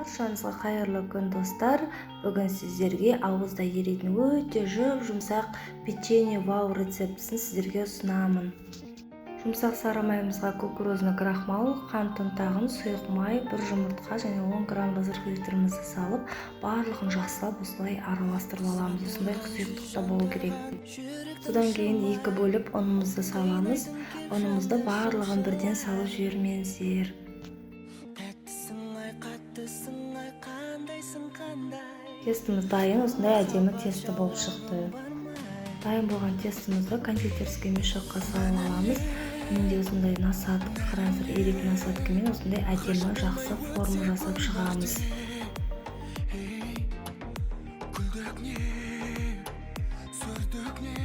Баршаңызға қайырлы күн, достар! Бүгін сіздерге ауызда еритін өте жұп-жұмсақ печенье вау рецептісін сіздерге ұсынамын. Жұмсақ сары майымызға кукурузный крахмал, қант ұнтағын, сұйық май, бір жұмыртқа және 10 грамм разрыхлителімізді салып, барлығын жақсылап осылай араластырып аламыз. Осындай сұйықтықта болу керек. Содан кейін екі бөліп ұнымызды саламыз. Ұнымызды барлығын бірден салып жібермеңіздер. Тәттісің ай, қаттысың ай, қандайсың, қандай? Тестіміз дайын, осындай әдемі тесто болып шықты. Дайын болған тестімізді кондитерский мешокқа салып аламыз. Менде осындай насадка, қараңыздар, еритін насадкамен осындай әдемі, жақсы форма жасап шығамыз. Күлдік не, сүрдік не,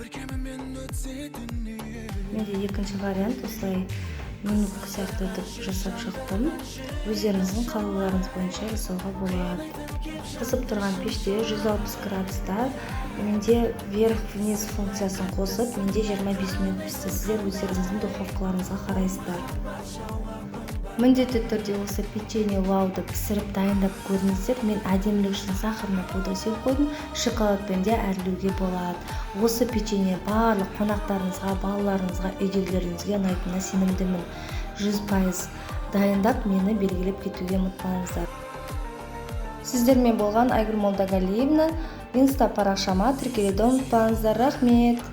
бір кемімен өтсе дүние. Менде екінші вариант, осылай минутка сияқты етіп жасап шықтым. Өздеріңіздің қалауларыңыз бойынша жасауға болады. Қызып тұрған пеште 160 градуста, менде вверх вниз функциясын қосып, менде 25 минут пісті. Сіздер өздеріңіздің духовкаларыңызға қарайсыздар. Міндетті түрде осы печенье вауды пісіріп, дайындап көріңіздер. Мен әдемілік үшін сахарный пудра сеуіп қойдым, шоколадпен де әрлеуге болады. Осы печенье барлық қонақтарыңызға, балаларыңызға, үйдегілеріңізге ұнайтынына сенімдімін 100%. Дайындап, мені белгілеп кетуге ұмытпаңыздар. Сіздермен болған Айгүл Молдагалиевна. Инста парақшама тіркелуді ұмытпаңыздар. Рахмет!